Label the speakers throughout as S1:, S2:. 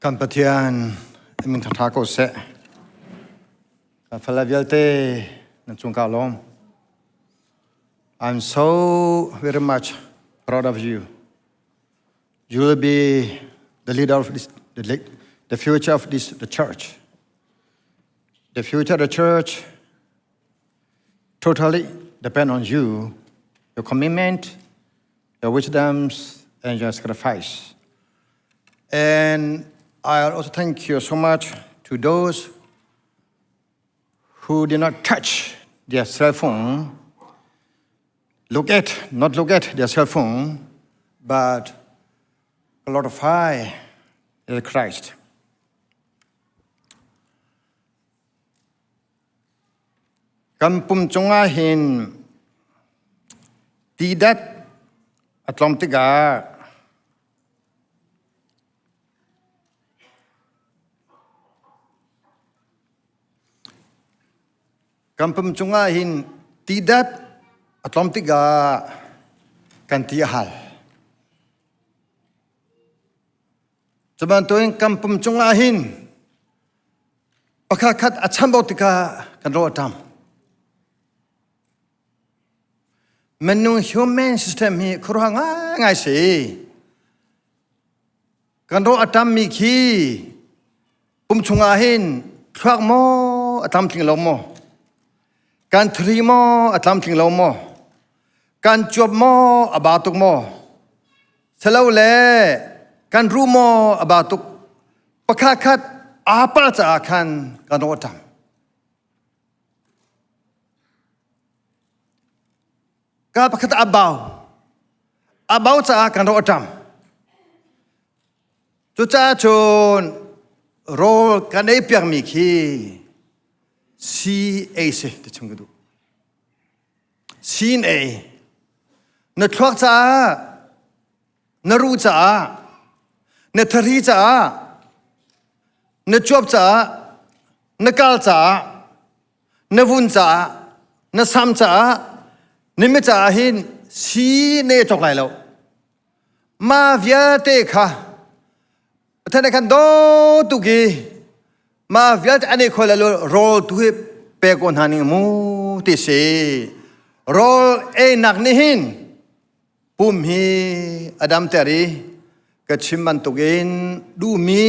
S1: Kan Pathian min ṭha ko seh. Kan fale vialte nan cung ka lawm. I'm so very much proud of you. You will be the leader of this, the future of this the church. The future of the church totally depend on you, your commitment, your wisdoms, and your sacrifice. And I also thank you so much to those who did not touch their cell phone, look at, not look at their cell phone, but glorify Christ. Kan pum cungah hin tidat a tlawm tikah kan pum cungah hin tidat a tlawm tikah kan ti a hal. Cu bantukin kan pum cungah hin pakhat khat a chambau tikah kan rawh a ṭam. Minung human system hi khuaruahhar ngaingai si. Kan rawh a ṭammi khi pum chungah hin thluak maw a tlamtling lo maw? Kan thri maw a tlamtling lo maw? Kan cuap maw a ba tuk maw? Silole kan ruh maw a ba tuk? Pakhat khat aa palh caah khan kan rawh a ṭam. Ka pakhat a bau. A bau caah kan rawh a ṭam. Cucaah cun rawl kan ei piakmi khi si ei si ti chung ka duh. Sin ei. Na thluak caah, na ruh caah, na thari caah, na cuap caah, na kal caah, na vun caah, na sam caah, na mi caah hin si na ei cawk lai lo. Ma vialte kha Pathian khan do tuk i ma vialte an ei khoi lai lo rawl tu hi pe ko hna ning mu ti si. Rawl einak nih hin pum hi a damter i ka chim bantukin duhmi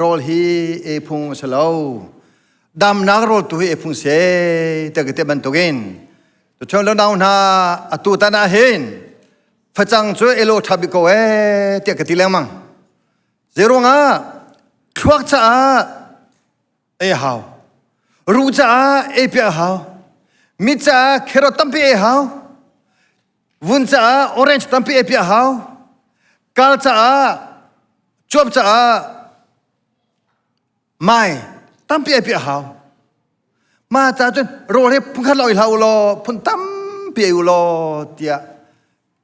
S1: rawl hi ei phung a si lo. Damnak rawl tu hi ei phung se te ka ti bantukin tuchon lo nau hna atu tan ah hin facang cu elo ṭha bik ko ee tiah ka ti lengmang. Zeiruangah thluak caah ei a hau. Ruh caah ei piak a hau. Mit caah carrot tampi ei a hau. Vun caah orange tampi ei piak a hau. Kal caah cuap caah mai tampi ei piak a hau. Ma ca cun rawl hi phun khat lo ei hlah u law phun tampi ei u law tiah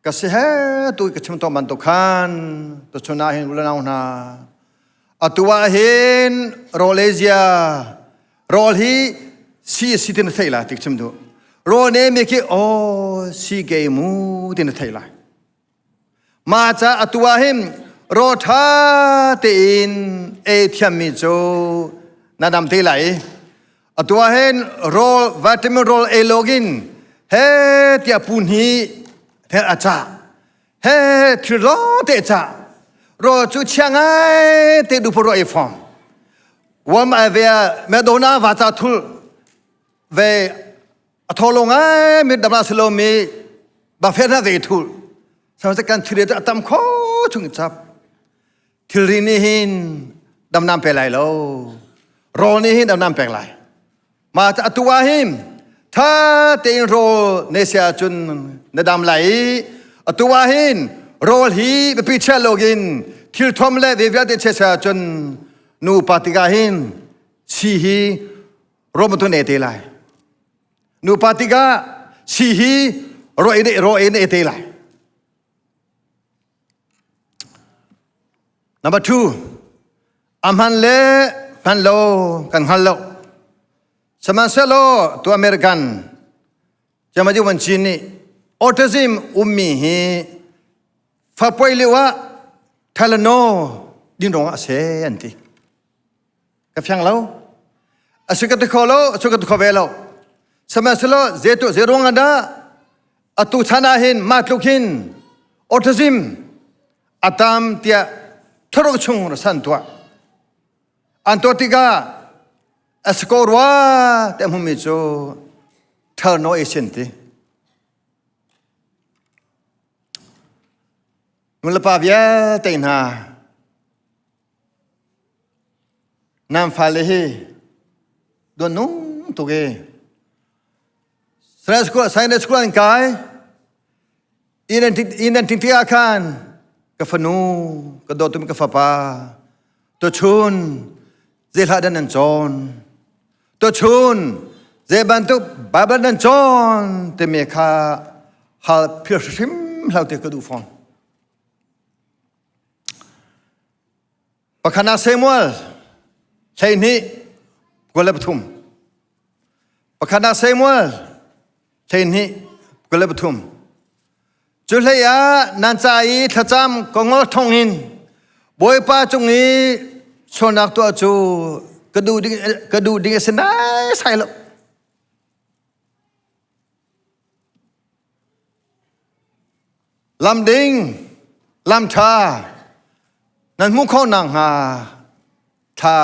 S1: ka si he tu ka chim tawn bantuk khan tuchun ah hin ulanau hna atu ah hin rawl Asia rawl hi si si tin thei la tik chim du rawl ne mi khi o si ke mu tin thei lai ma cha atu ah hin raw tha tein e thiam mi chu na dam te lai atu ah hin rawl vitamin rawl ei login he tia pun hi the a cha he thil ro te cha ro chu chia ngai te du ro ei form wam ai ve medona va cha thul ve a tholo ngai mi damla silo mi ba fe na ve thul sa kan thil atam kho chung chap Thilri nih hin damnam pe lai lo. Rawl nih hin damnam pek lai. Mah atu ah hin tha tein rawl ne sia cun na dam lai i atu ah hin rawl hi biapi chia login thil thom le ve vialte chia sia cun nu pa tikah hin si hi rom tu ne te lai. Nupa tikah si hi ro in e te lai. Number two, a hman le hman lo kan hngal lo. Sihmanhsehlaw tu American Jamaji Wanci nih autism ummi hi fapuai lio ah Tylenol din rong ah a si an ti. Ka fiang lo. A si ka ti kho lo, a si ka ti kho ve lo. Sihmanhsehlaw zeitu zeiruang ah dah atu chan ah hin mah tluk hin autism a tam tiah thuruk chung san tuah. An tuah tikah a si ko rua te hmumi cu thal no e sin ti. Nulepa vialte hna nan fale hi duan nung tuk e. Sunday school, Sunday school an kai. Inn an ting ah khan ka fanu, ka dawtum ka fapa, tuchun zei hlah dan nan cawn. Tuchun zei bantuk Bible nan cawn timi kha hal phir hrim hlau te ka duh fawn. Pakhat ah Samuel 12 23 Pakhat ah Samuel 12 23 Cu hlei ah nan ca i thlacam ka ngol thong in Bawipa cung i sualnak tuah cu ka duh ding ka duh ding a si nai sai lo. Lam ding, lam ṭha nan hmuh khawh nakhnga thla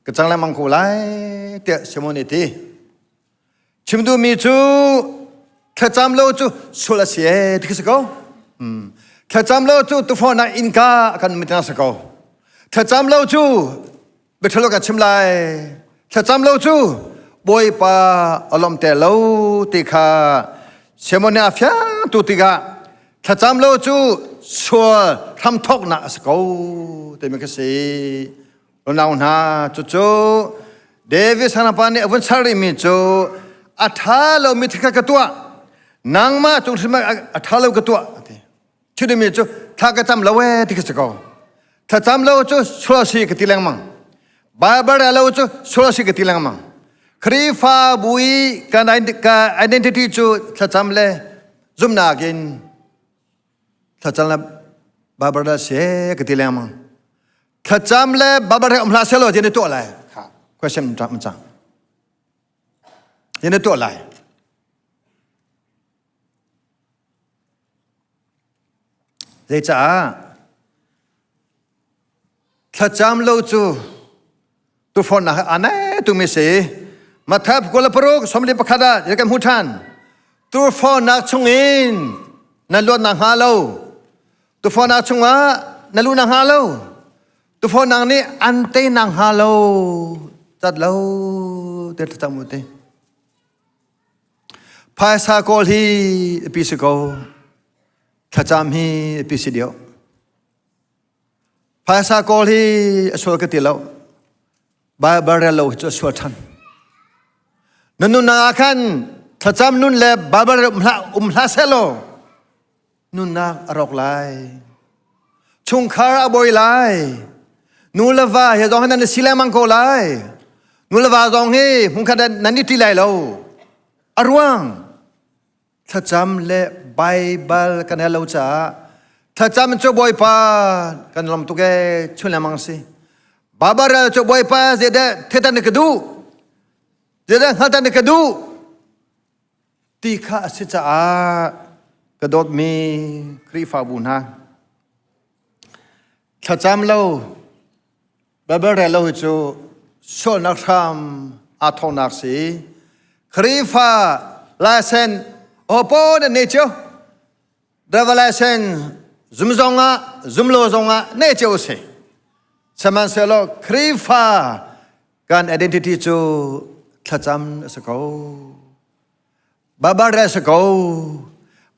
S1: ka cang lengmang ko lai tiah Simon nih a ti. Chim duhmi cu thlacam lo cu sual a si ee ti khi si ko. Thlacam lo cu tufawn ah innka a kan mit si ko. Thlacam lo cu biaṭhalo kan chim lai. Thlacam lo cu Bawipa a lawmter lo ti kha Simon nih a fiang tu tikah thlacam lo cu sual hramthawknak a si ko timi kha si. Unau hna cucu David sanapa nih a vun char rihmi cu a ṭha lomi thil kha ka tuah nangmah cung hrim a ṭha lo ka tuah ti. Chimmi cu thla ka cam lo ee ti ka si ko. Thlacam lo cu sual si ka ti lengmang. Bible rel lo cu sual si ka ti lengmang. Khrihfabu i kan identity cu thlacam le zumhnak in thlacam le Bible rel si ka ti lengmang. Thlacam le Bible rel um hlah selaw ti na tuah lai. Question cang. Ti na tuah lai. Zeicah thlacam lo cu tufawnnak he aa nai tumi si. Matthai 26 41 ah kan hmu ṭhan. Tufawnnak chungin na luat nakhnga lo, tufawnnak chungah na luh nakhnga lo, tufawnnak nih an tei nakhnga lo, cat lo te thlacam u ti. Phaisa kawl hi pi si ko. Thlacam hi pi si deuh. Phaisa kawl hi a sual ka ti lo. Bible rel lo hi cu a sual ṭhan. Na nunnak ah khan thlacam nun le Bible rel um hlah, um hlah seh law nunnak a rawk lai. Chungkhar a buai lai. Nu le va he zong hi nan i si lengmang ko lai. Nu le va zong hi hmunkhat nan i ṭi lai lo. A ruang thlacam le Baibal kan hel lo caah thlacam cu Bawipa kan lawm tuk ee chun lengmang si. Baibal rel cu Bawipa zeidah thetan ka duh zeidah hngaltan ka duh ti kha a si caah ka dawtmi Khrihfabu hna thlacam lo Baibal rel lo hi cu sualnak hram aa thawknak si Khrihfa license opo na nei cio driver license zum zong ah zum lo zong ah nei cio si sihmanhsehlaw Khrihfa kan identity cu thlacam a si ko Baibal rel si ko.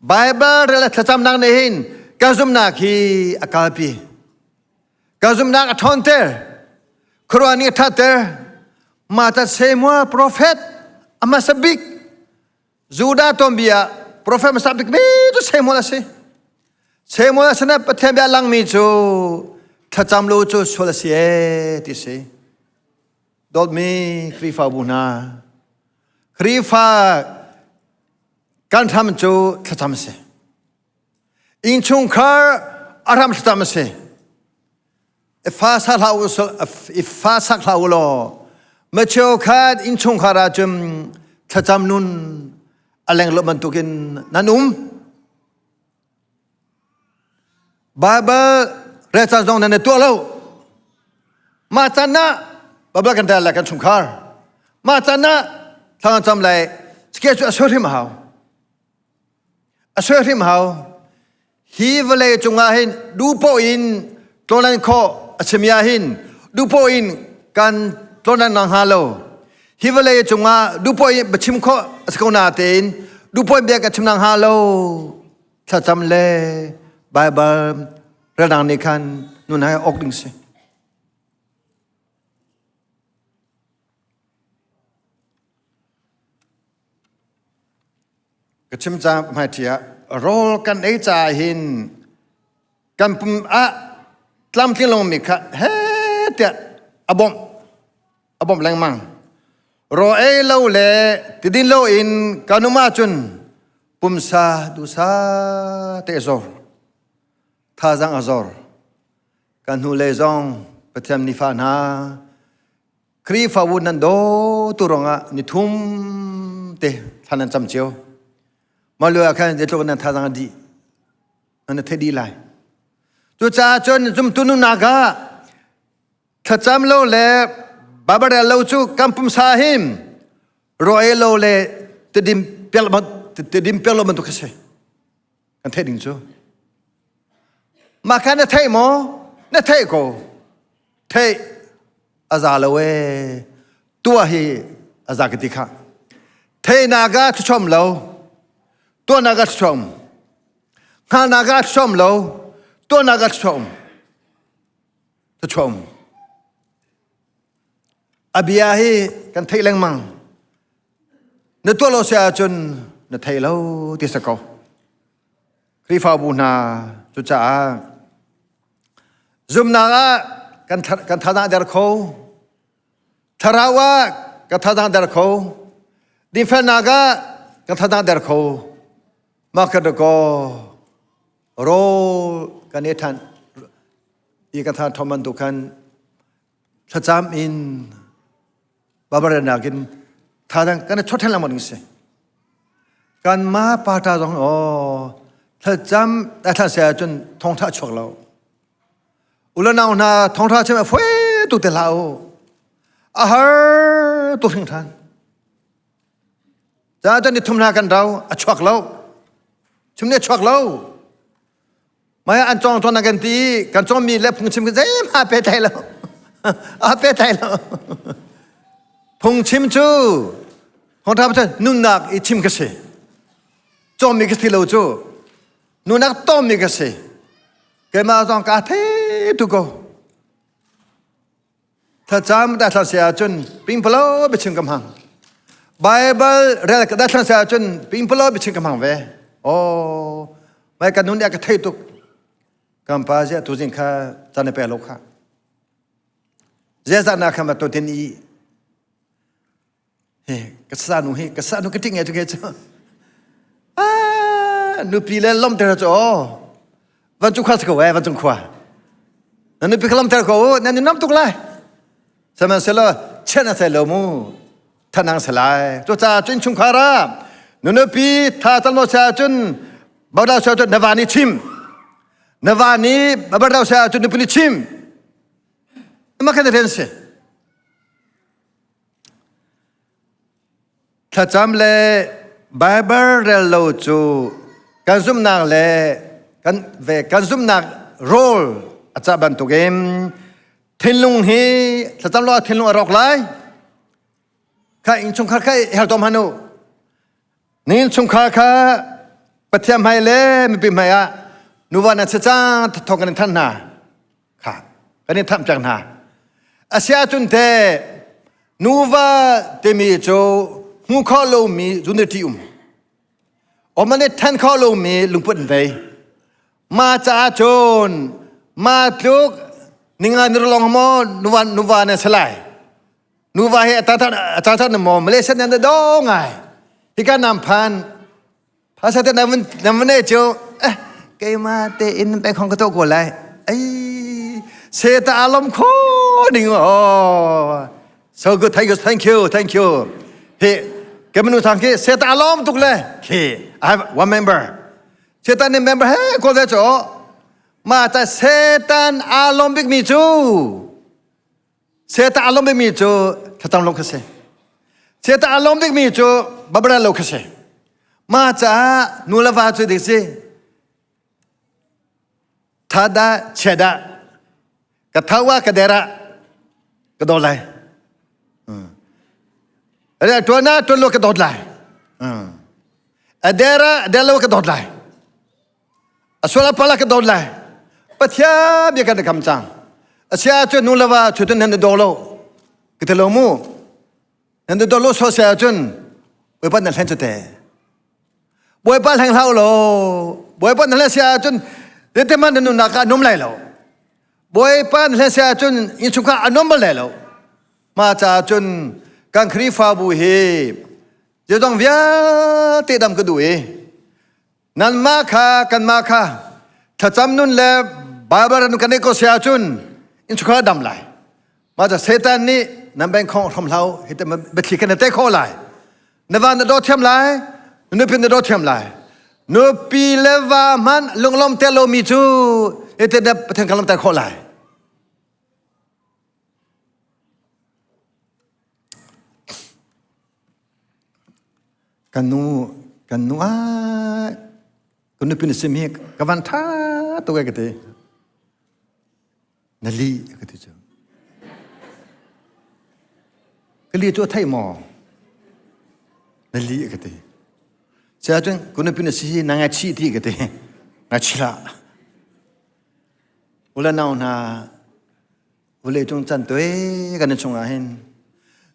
S1: Baibal rel le thlacamnak nih hin kan zumhnak hi a kalpi. Kan zumhnak a ṭhawnter. Khuaruah nih a ṭhatter. Mah ca Samuel prophet a hmasa bik Judah tuanbia prophet hmasa bik mi cu Samuel a si. Samuel sinah Pathian bia langmi cu thlacam lo cu sual a si ee ti si. Dawtmi Khrihfabu hna, Khrihfa kan hram cu thlacam a si. Innchungkhar a hram thlacam a si. Fa sak hlah u fa sak hlah u law macheu khat innchungkhar ah cun thlacam nun a leng lo bantukin nan um. Bible rel caan zong nan i tuah lo. Mah caan ah Bible kan rel lai kan chungkhar. Mah caan ah thla kan cam lai. Cike cu a sui hrim a hau. A sui hrim a hau. Hi vawlei cungah hin duhpoh in tlawnlan khawh a simi ah hin duhpoh in kan tlawnlan na hnga lo. Hi vawlei cungah duhpoh in biachim khawh a si ko natein duhpoh in bia ka chim na hnga lo. Thlacam le Baibal relnak nih khan nun hai awk ding si. Ka chim ca hmaiṭhi ah rawl kan ei caah hin kan pum ah tlamtling lomi kha he tiah a bawmh a bawmh lengmang. Raw ei lo le tidin lo in kan um ahcun pumsa duhsa te a zor. Thazaang a zor. Kan hnulei zong Pathian nifa hna Khrihfabu nan daw tu ruangah ni thum te thla nan cam cio. Mah lio ah khan zeitluk nan thazaang a dih nan thei dih lai. Cucaah cun zumtu nunnak ah thlacam lo le Bible rel lo cu kan pumsa hin rawl lo le tidim pial tidim pial lo bantuk a si. Kan theih ding cu. Mah kha na theih maw? Na theih ko. Theih a za lo ee. Tuah hi a za ka ti kha. Theihnak ah thuchom lo. Tuahnak ah thuchom. Hngalhnak ah thuchom lo. Tuahnak ah thuchom. Thuchom. A bia hi kan theih lengmang. Na tuah lo si ahcun na thei lo ti si ko. Khrihfabu hna cucaah zumnak ah kan kan thazaang der kho. Thlarau ah kan thazaang der kho. Dinfelnak ah kan thazaang der kho. Mah ka kaw rawl kan i than i ka tha thom bantuk khan thlacam in Babarenak in thadang kan chot hen lengmang ding si. Kan ma pata zong o thlacam thla se ahcun thongtha chuak lo. Ulanau hna thongtha chim a foi tu te hlah u. A har tu hring than. Ca cun ni thum hna kan rau a chuak lo. Chim ne chuak lo. Maya an cawng tuan kan ti kan cawng mi le phungchim kan zeihmah pe thai lo. A pe thai lo. Phungchim cu hong tha pathan nunnak i chim ka si. Cawm mi ka si lo cu. Nunnak tom mi ka si. Keimah zong ka thei tu ko. Thlacam dah thla se ahcun pingpalo biachim ka hmang. Bible rel ka dah thla se ahcun pingpalo biachim ka hmang ve. Oh, mai ka nun ka thei tuk. Kan pa zia tu zing kha chan pe lo kha. Zia za na kha ma to tin i He ka sa nu hi ka sa nu ka ting e tu ke chu. Ah, nupi le lom ter chu o. Van chu khwa ko eh van chung khwa. Na nupi ka lom ter ko na ni nam tuk lai. Sihmanhsehlaw chen a sai lo mu. Thanang salai. Cu ca cun chungkhar ah nu nupi tha tal mo sa cun bauda sa cun na va ni chim. Na va ni bauda sa cun nupi ni chim. Ma khan rian si. Thlacam le Baibal rel lo cu kan zumhnak le kan ve kan zumhnak rawl a cah bantukin thinlung hi thlacam lo ah thinlung a rawk lai. Kha innchungkhar kha hel tom han u. Ni innchungkhar kha Pathian hmai le mipi hmai ah nuva nan si cang thawng kan in thanh hna. Kha kan in thamh cang hna. Asiahcun te nuva timi cu hmu kho lomi unity um. Oman i then kho lomi lungput an vei. Ma caah cun ma tluk ninga nirlong maw nuva nuva na salai. Nuva he atata atata na maw Malaysia nan do ngai. Hika nam phan Phasa te na vun e cu eh keimah tein peng khong ka tuah ko lai. Ai. Seta alom kho ding oh. So good, thank you, thank you, thank you. Hi, kemanu thang ki seta alom tuk le. Khi, I have one member. Satan ni member he ko ve cho. Ma ta Satan alom bik mi chu. Satan alom bik mi chu thatam lo kha se. Satan alom bik mi chu babra lo kha se. Ma cha nu la va chu dik si. Tha dah chia dah ka tho ah ka der ah ka dawt lai. A tuan ah tuan lo ka dawt lai. A der ah der lo ka dawt lai. A sual ah pal ah ka dawt lai. Pathian bia kan kam cang. A sia ahcun nu le va chutun nan daw lo. Ka ti lo mu. Nan daw lo so sia ahcun Bawipa nan hlen cu te. Bawipa hleng hlah law Bawipa na hlen si ahcun zeitiman na nunnak ah a num lai lo. Bawipa na hlen si ahcun innchungkhar a num bal lai lo. Mah caah cun kan Khrihfabu hi zeizong vialte dam ka duh i nanmah kha kanmah kha thlacam nun le Baibal ran kan i ko si ahcun innchungkhar a dam lai. Mah ca Satan nih nan beng khong hram hlah u hi te biathli kan te khawh lai. Na va na daw thiam lai, nupi na daw thiam lai. Nupi le va hmanh lunglawm te lomi cu hi te na Pathian kan lawmter khawh lai. Kan nu kan nu ai kan nupi na sim hi ka van tha tuk ai ka ti. Na lih ka ti cu. Ka li cu a theih maw? Na lih ka ti. Sia cun kunupi na si hi na ngai chih ti ka ti. Ngai chih hlah. Ula nau hna vawlei cung can tui kan i chungah hin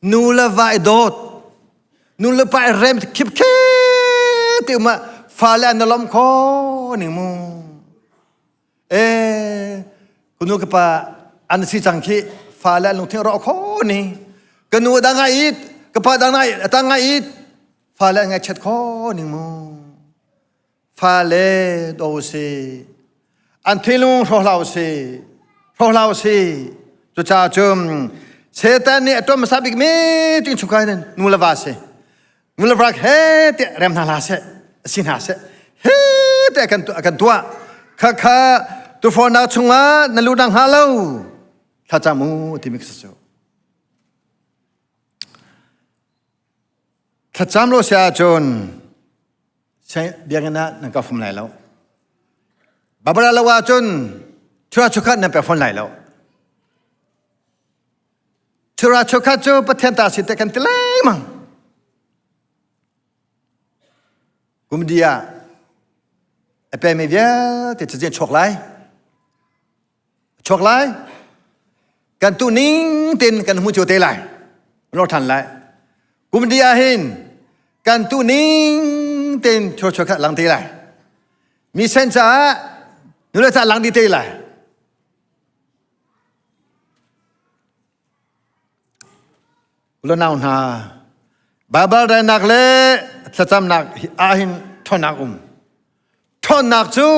S1: nu le va i dawt nu le pa i rem khip khe ti um ah fale an lom kho ning mu E kunu ka pa an si cang khi fale an lungthin rawh kho ni ka nu dang ngai it ka pa dang ngai tang ngai it fale an ngai chet kho ning mu fale do si an thinlung hro hlau si hro hlau si cu cha cum Satan nih a tuam hmasa bik mi ting chukai nu le va si Ngulvrak he te rem hna hlah seh si hna seh he te kan kan tuah kha kha tufornak chungah na lu dang hnga lo thlacam u timi ka cu thlacam lo sia ahcun biakinn ah nan ka fum lai lo Babara lo ahcun thura chukhat nan pe fawn lai lo Chura chukhat cu Pathian ta si te kan ti lengmang. Kum di ah a pemi vialte cazin chuak lai. Chuak lai. Kan tu ning tin kan hmu cio te lai. Lor than lai. Kum di ah hin kan tu ning tin chura chukhat lang te lai. Mi sen caah nule caah lang di te lai. Ulanau hna, Baibal relnak le thlacamnak ahhin ṭhawnnak um. Ṭhawnnak cu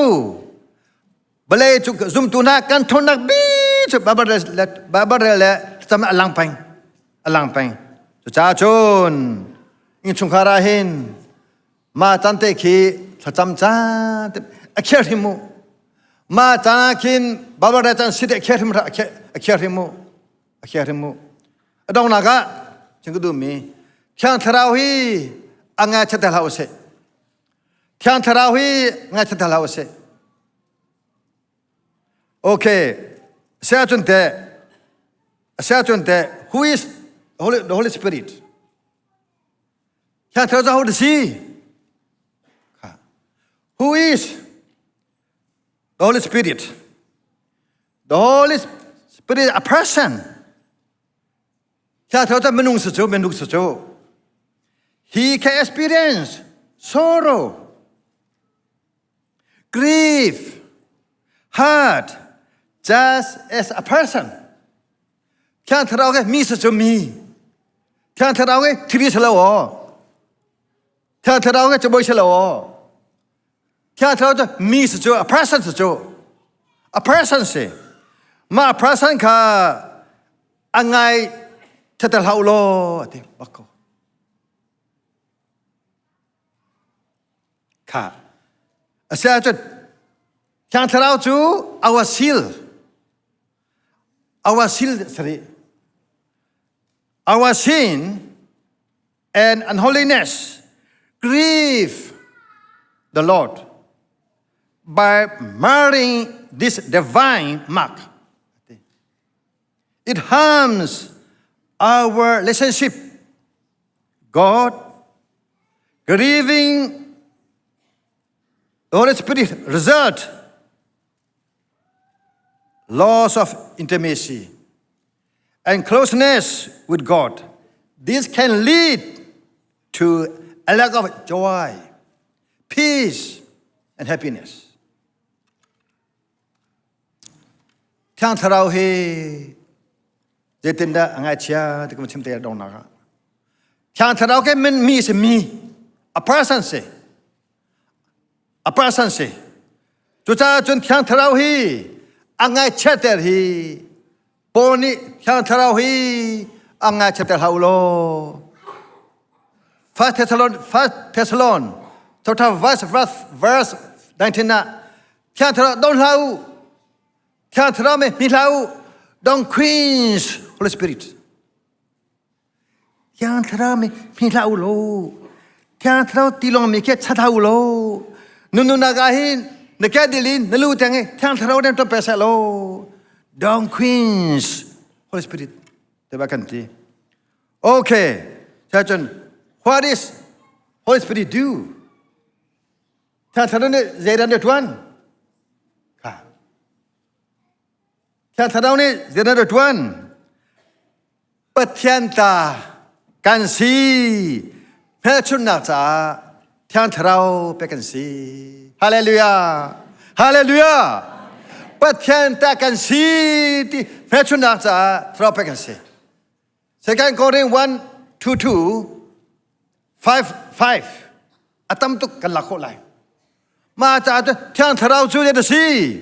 S1: vawlei cu zumtu hna kan ṭhawnnak bi cu Baibal rel le Baibal rel le thlacam a lang peng. A lang peng. Cucaah cun innchungkhar ah hin mah caan te khi thlacam caan te a khiar hrim mu. Mah caan ah khin Baibal rel caan si te a khiar hrim a khiar hrim mu. A khiar hrim mu. A donghnak ah chim ka duhmi Thiang Thlarau hi a ngaihchiat hlah usih. Thiang Thlarau hi ngaihchiat hlah usih. Okay. Sia cun teh sia cun teh who is the Holy, the Holy Spirit? Thiang Thlarau cu aho dah si? Who is the Holy Spirit? The Holy Spirit a person. Thiang Thlarau cu minung si cu, minung si cu. He can experience sorrow, grief, hurt, just as a person. Thiang Thlarau ke mi si cu mi. Thiang Thlarau ke thiri si lo aw. Thiang Thlarau ke cabuai si lo aw. Thiang Thlarau cu mi si cu a person si cu. A person si. Mah person kha a ngai thater hlah u law a ti bak ko. Kha. Asiahcun Thiang Thlarau cu our seal. Our seal sari. Our sin and unholiness grieve the Lord by marring this divine mark. It harms our relationship God, grieving the Holy Spirit result loss of intimacy and closeness with God. This can lead to a lack of joy, peace, and happiness. Thiang Thlarau hi zeitindah a ngaichia ti kan chim te dongnak ah. Thiang Thlarau ke min mi si mi, a person si. A person si. Cucaah cun Thiang Thlarau hi a ngaichiater hi Paul nih Thiang Thlarau hi a ngaichiater hlah u law. First Thessalon, First Thessalon, chapter verse, verse, verse 19 ah Thiang Thlarau don hlah u. Thiang Thlarau me hmi hlah u. Don't quench Holy Spirit. Thiang Thlarau me hmi hlah u law. Thiang Thlarau tilong mi khi chat hlah u law. Nunu naga hin na ke dilin na lu teng i Thiang Thlarau den ton pe seh law. Don't quench Holy Spirit. Te ba kan ti. Okay. Cun what is Holy Spirit do? Thiang Thlarau nih zeidah a ṭuan? Kha. Thiang Thlarau nih zeidah a ṭuan? Pathian ta kan si. Hmelchunhnak caah Thiang Thlarau pek kan si. Hallelujah. Hallelujah. Pathian ta kan si ti hmelchunhnak caah Thlarau pek kan si. Second Corinthians 1 2 2 5 5 a tam tuk kan lak khawh lai. Mah caah cu Thiang Thlarau cu a si.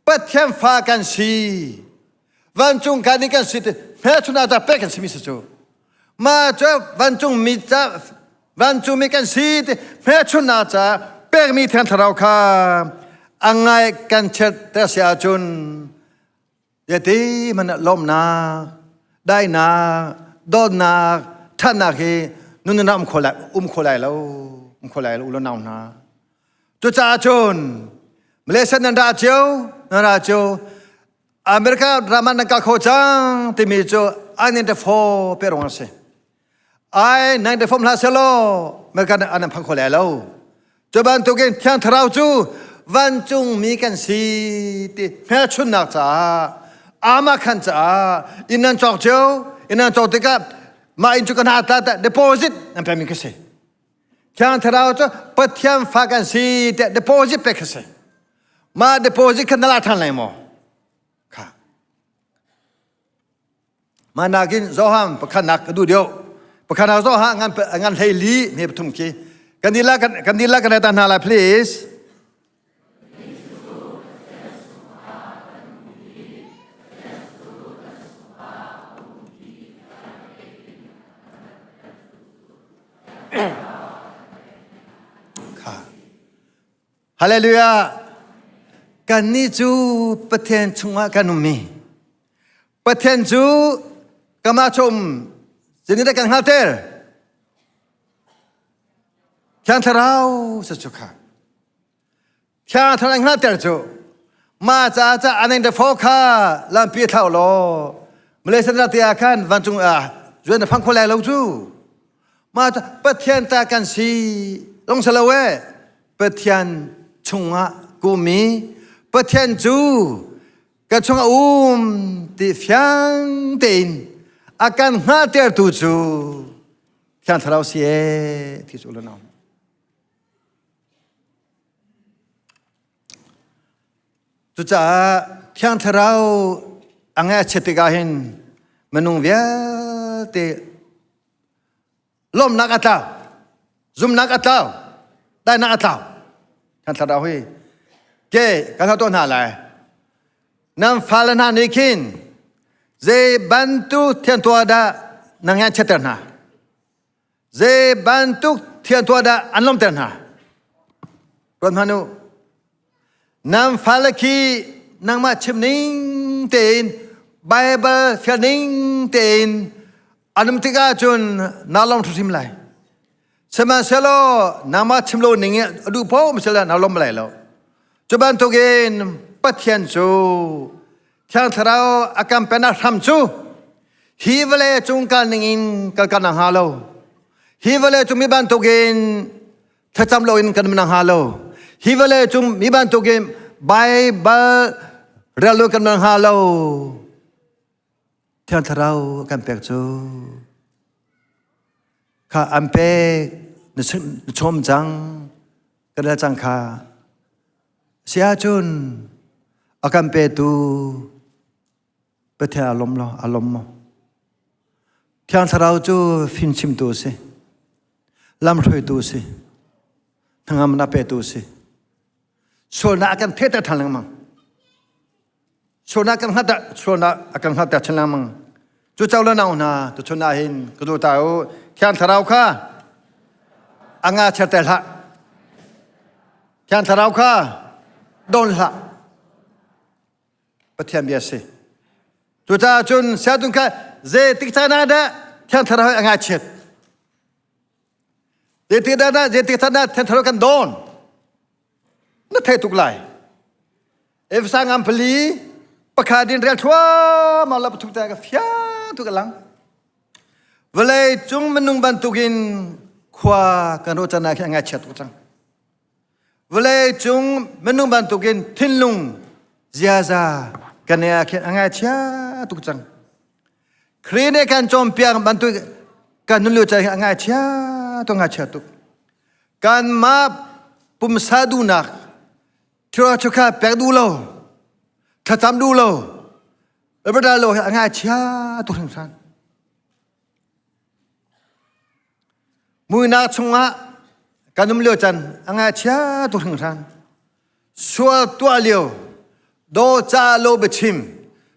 S1: Pathian fa kan si. Vancung kan nih kan si ti hmelchun ah pek kan simi si cu. Mah cu vancung mi ca vancung mi kan si ti hmelchun ah ca pekmi Thiang Thlarau kha a ngai kan chiat te si ahcun Zeiti hmanh ah lawmhnak, daihnak, dawtnak, ṭhatnak hi nun ah um kho lai um kho lai lo, um kho lai lo u le nau hna. Cucaah cun Malaysia nan ra cio, nan ra cio, America ram ah nan kal kho cang timi cu I-94 pe rong a si. I-94 hlah selaw America an phang kho lai lo. Cu bantukin Thiang Thlarau cu vancung mi kan si ti hmelchunhnak caah amakhan caah inn nan cawk cio inn nan cawk tikah mah inn cu ka hna ta deposit nan pekmi ka si. Thiang Thlarau cu Pathian fa kan si tiah deposit pek ka si. Mah deposit kha na la ṭhan lai maw? Kha. Mah nakin Johan pakhatnak ka duh deuh. Pakhatnak Johan ngan ngan hlei li ne pathum khi. Kan dila kan kan dila kan ta hna lai please. Kha. Hallelujah. Kannih cu Pathian chungah kan ummi. Pathian cu kamah chum zeitindah kan hngalhter? Thiang Thlarau sa cu kha. Thiang Thlarau hngalhter cu mah caah ca anen te fo kha lampi thlau law Malaysia te ah khan vancung ah zuan na phang kho lai lo cu. Mah Pathian ta kan si long salo e Pathian chungah kumi Pathian cu ka chungah um ti fiang tein a kan hngalhtertu cu Thiang Thlarau si e ti cu lo Cucaah Thiang Thlarau a ngaihchiat tikah hin minung vialte lawmhnak a tlau, zumnak a tlau, daihnak a tlau. Thiang Thlarau hi ke kan hau tuah hna lai. Nan fale hna nih khin zei bantuk thiantuah dah na ngaihchiatter hna? Zei bantuk thiantuah dah an lawmhter hna? Ruat hmanh u. Nan fale khi nangmah chim ning tein Baibal fial ning tein an um tikah cun naa lawm hrimhrim lai. Sihmanhsehlaw nangmah chim lo ning in a duh paoh sila na lawm lai lo. Cu bantukin Pathian cu Thiang Thlarau a kan pennak hram cu hi vawlei cung kal ning in kal kan hnga lo. Hi vawlei cung mi bantukin thlacam loin kan um hnga lo. Hi vawlei cung mi bantukin Baibal rel lo kan hnga lo. Thiang Thlarau a kan pek cu kha an pek na chom cang kan la cang kha si ahcun a kan petu Pathian a lawm lo a lawm maw Thiang Thlarau cu fimchimtu a si lamhruaitu a si hnangamnak petu a si sualnak a kan thehter ṭhan lengmang Sualnak kan hngalh sualnak a kan hngalhter chin lengmang. Cu co le nau hna tuchun ah hin ka duh ta u Thiang Thlarau kha a nga cherter hlah. Thiang Thlarau kha don hlah. Pathian bia si. Cucaah cun siatun kha zeitik caan ah dah Thiang Thlarau a ngaichiat? Zeitik dah zeitik caan dah Thiang Thlarau kan don? Na thei tuk lai. Efesa ngam pali pakhat din rel thluahmah la pathum ta ka fiang tu ka lang. Vawlei cung minung bantukin khua kan ruah chan ah khin a ngaihchia tuk cang. Vawlei cung minung bantukin thinlung ziaza kan ah khin a ngaihchia tuk cang. Khrih nih kan cawnpiak bantuk kan nun lio chan hi a ngaihchia tuk ngaihchia tuk. Kanmah pumsa duhnak thil kha pek duh lo, thlacam duh lo, Alberta lo hi a ngaihchia tuk hringhran. Muinak chungah kan um lio can a ngaihchia tuk hringhran. Sual tuah lio, do ca lo biachim,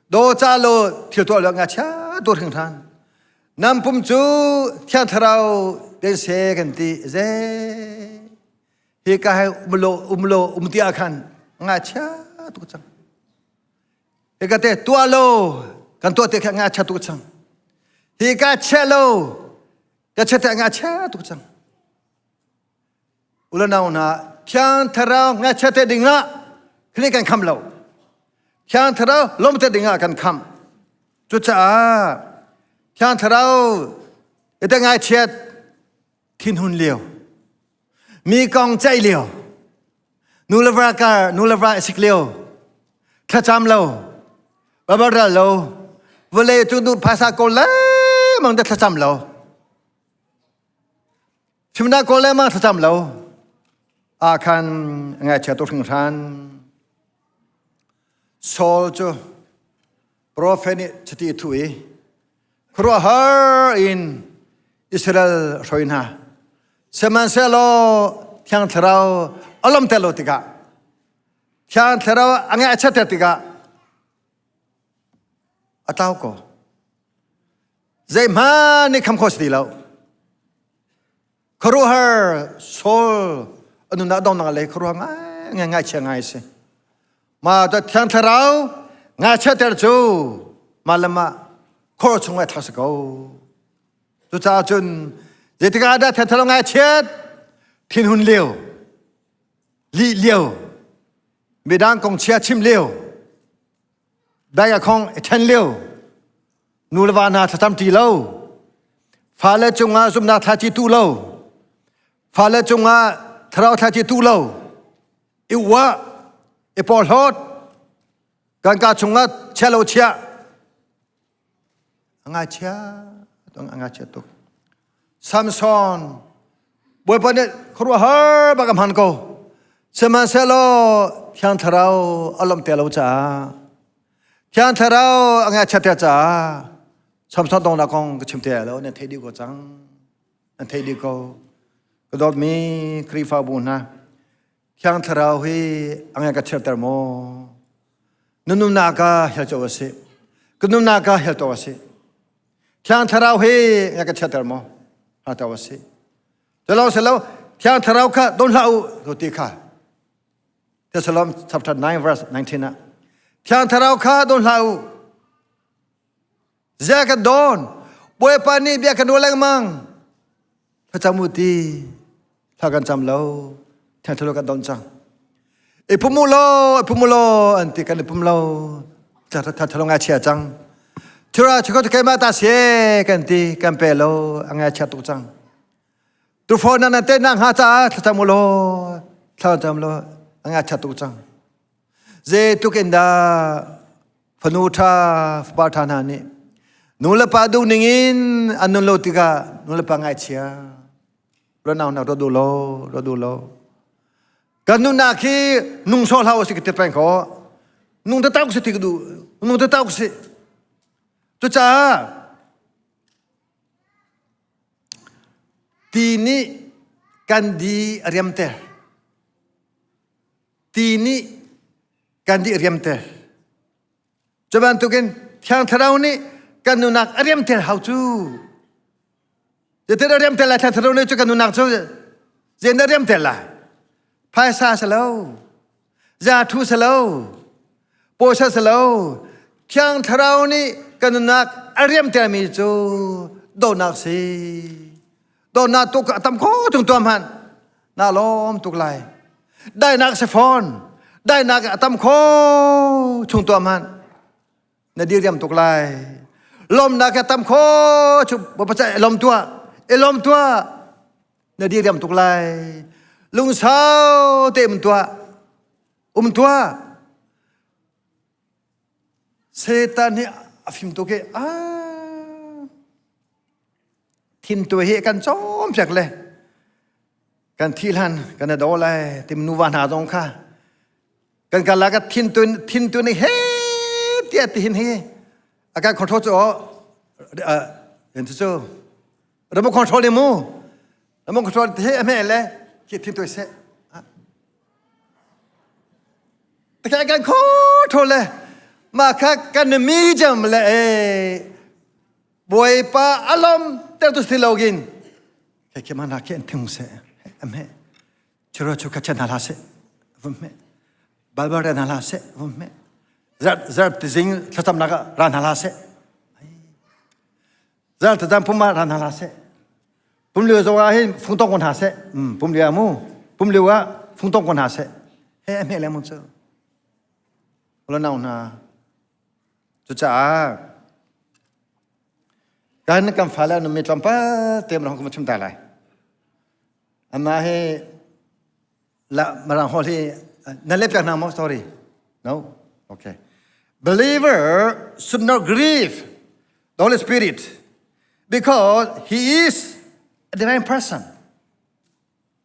S1: do ca lo thil tuah lio ngaihchia tuk hringhran. Nan pum cu Thiang Thlarau den se kan ti ze. Hi ka hai umlo umlo um ti ah khan ngaihchia tuk cang. Hi ka te tuah lo kan tuah te kha ngaihchia tuk cang. Hi ka chia lo ka chia te ngaihchia tuk cang. Ulanau hna Thiang Thlarau ngaihchia te ding ah khini kan kham lo. Thiang Thlarau lawm te ding ah kan kham. Cucaah Thiang Thlarau ite ngaichiat thinhun lio mi kong ceih lio nu le va kar nu le va sik lio thlacam lo babaral lo vawlei cu nu phaisa kawl lengmang te thlacam lo Chimnak kawl lengmang thlacam lo ah khan ngaihchia tuk hringhran Saul cu Profet nih chiti a thuh i khuaruahhar in Israel hroi hna. Sihmanhsehlaw Thiang Thlarau a lawmter lo tikah Thiang Thlarau a ngaih a chiatter tikah a tlau ko. Zeihmanh nih kham khawh si ti lo. Khuaruahhar Saul a nunnak donghnak lei khuaruah ngai ngai ngaihchia ngai a si. Mah ta Thiang Thlarau ngaihchiater cu mah le mah khor chung ah thlak si ko. Cucaah cun zeitikah dah Thiang Thlarau ngaihchiat thinhun lio, lih lio, midang kong chia chim lio, Dai a khong i ṭhen lio nu le va hna thlacam ṭi lo fale cungah zumhnak thlaci tuh lo fale cungah thlarau thlaci tuh lo i uah i porhlawt kan ka chungah chia lo chia a ngaichia a ngaichia tuk Samson Bawipa nih khuaruahhar bak a hman ko sihmanhsehlaw Thiang Thlarau a lawmh te lo caah Thiang Thlarau a ngaihchiat te caah Samson dongnak kong ka chim te lo nan theih dih ko cang nan theih dih ko ka dawtmi Khrihfabu hna Thiang Thlarau hi a ngai ka chiatter maw? Na nunnak ah hel co a si. Ka nunnak ah hel to a si. Thiang Thlarau hi na ka chiater maw? Ha to a si. Celo selo Thiang Thlarau kha don hlah u to ti kha. Thessalon chapter 9 verse 19 ah Thiang Thlarau kha don hlah u. Zia kan don. Bawipa nih bia kan ruah lengmang. Thlacam u ti. Thla kan cam lo. Thiang Thlarau kan don cang. I pum u law, i pum u law, an ti kan i pum lo. Thiang Thlarau ngaichia cang. Thura chukho tu keimah ta sie kan ti kan pe lo a ngaichia tuk cang. Tufo na nan te nak hnga caah thlacam u law, thla cam law a ngaichia tuk cang. Zeitluk in dah fanu ṭha fapa ṭha hna nih nu le pa duh ning in an nun lo tikah nu le pa ngaihchia ruanau nak ruat duh lo ruat duh lo kan nunnak hi nung sawh hlah u si ka ti peng ko nung taktak si ti ka duh nung taktak si cucaah ti nih kan di a riamter Ti nih kan di riamter. Cu bantukin Thiang Thlarau nih kan nunnak a riamter hau cu. Zeitin a riamter lai Thiang Thlarau nih cu kan nunnak cu zein a riamter lai? Phaisa si lo, zathu si lo, pawisa si lo. Thiang Thlarau nih kan nunnak a riamtermi cu dawtnak si. Dawtnak tuk a tam kho tung tuam hmanh. Na lawm tuk lai. Dainak si fawn. Dainak a tam kho chung tuah hmanh. Na diriam tuk lai. Lawmnak a tam kho chung Bawipa ca i lawm tuah. I lawm tuah. Na diriam tuk lai. Lungsau te um tuah. Um tuah. Satan hi a fim tuk i ah thintu hi kan cawm piak le kan thi hlan kan i do lai tim nuva hna zong kha kan kal ka thintun thintun he tiah ti hin hi a kan control cu en cu remote control ni mu remote control he a me le khi thintu se Takha kan kho tho le ma kha kan mi jam le e Bawipa alom ter tu si login ke ke mana ke thung se ame churo chu ka chan hala se vum me balbar ran hala se vum me zar zar ti zing thlacam nak ran hala se zar thlacam pum ran hala se pum liu zo ah hin fung tong kon ha se pum liu mu pum liu ah fung tong kon ha se he ame le mun chu lo nau na Cucaah kan kan fale an ummi tlawmpal te man hong chim ta lai. Amah hi la marang hol hi na lep piak hna maw sorry no okay believer should not grieve the Holy Spirit because he is a divine person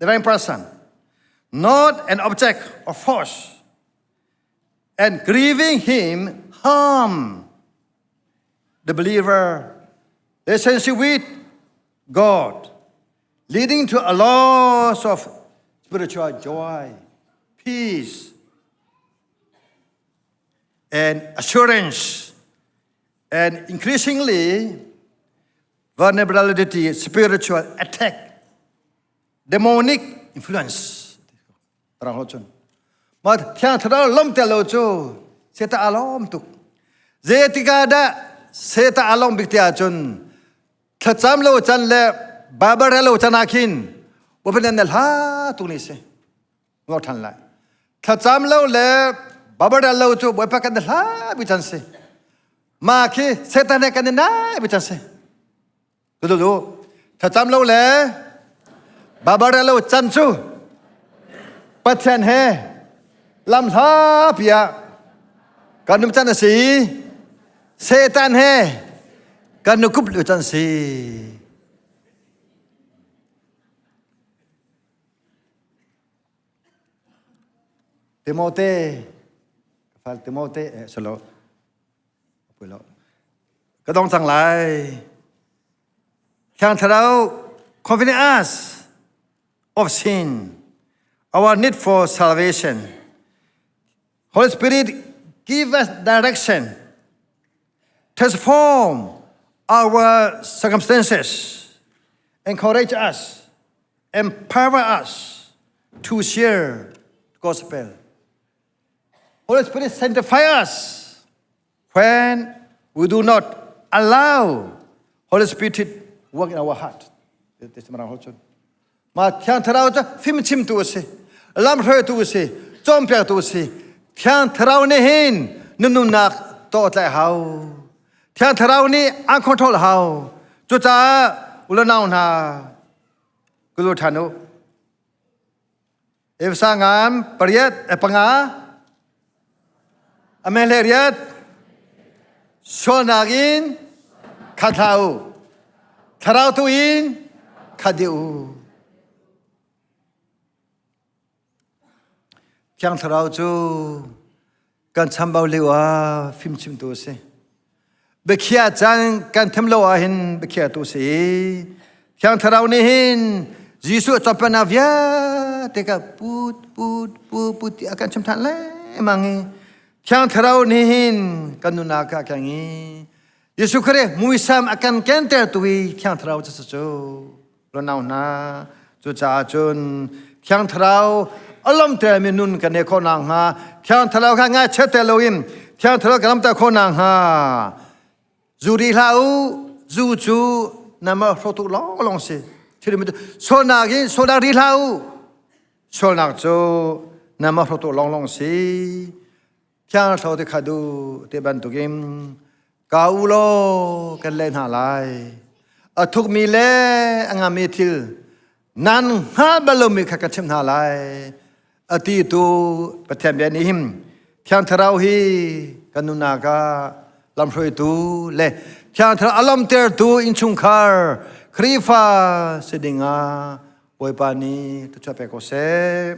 S1: divine person not an object of force and grieving him harm the believer relationship with God, leading to a loss of spiritual joy, peace, and assurance, and increasingly vulnerability, spiritual attack, demonic influence. Rang lo cun ma thiang thlarau lom tel lo cu seta a lawm tuk zeitikah dah seta a lawm bik ti ahcun thlacam lo can le Bible rel lo can ah khin Bawipa na hla tuk ni si ngor than lai thlacam lo le Bible rel lo cu Bawipa kan hla bi can si ma khi Satan he kan i nai bi can si Tu tu thlacam lo le Bible lo can cu Pathian he lam hla piah kan um can a si Satan he kan nukup lu can si Timote fal Timote eh salo Ka dong cang lai. Thiang Thlarau convince us of sin, our need for salvation. Holy Spirit Give us direction. Transform our circumstances. Encourage us. Empower us to share the gospel. Holy Spirit sanctify us when we do not allow Holy Spirit work in our heart. Ma Thiang Thlarau cu fimchimtu a si, lamhruaitu a si, cawnpiaktu a si. Thiang Thlarau nih hin na nunnak tawh hau. Thiang Thlarau nih an control hau. Cucaah ulanau hna, kulu ṭhan u. Efesa ngan pariat panga amen le riat sualnak in khat hlah u thlarau tu in khat dih u. Thiang Thlarau cu kan chambau lio ah fimchimtu a si. Biakhiah caan kan them lo ahhin biakhiahtu a si. Thiang Thlarau nih hin Jesuh cawnpiaknak vialte ka put put put put ti a kan chim ṭhan lengmang i Thiang Thlarau nih hin kan nunnak ah a keng i Jesuh Khrih muisam a kan kentertu hi Thiang Thlarau cu cu Nau hna, cucaah cun Thiang Thlarau a lawmtermi nun kan nei khawh nakhnga, Thiang Thlarau kha ngaihchiatter loin Thiang Thlarau kan lawmter khawh nakhnga, zu ri hlah u, zu cu nama hrawtu lawnglawng si. Sualnak in sualnak ri hlah u, sualnak cu nama hrawtu lawnglawng si. Thiang Thlarau te kha du te bantukin ka u law kan leh hna lai. A thukmi le a ngami thil nan hngal bal lomi kha ka chimh hna lai. A ti tu Pathian bia nih hin Thiang Thlarau hi kan nunnak ah lamhruaitu le Thiang Thlarau a lamtertu innchungkhar Khrihfa si ding ah Bawipa nih thluachuah pe ko seh.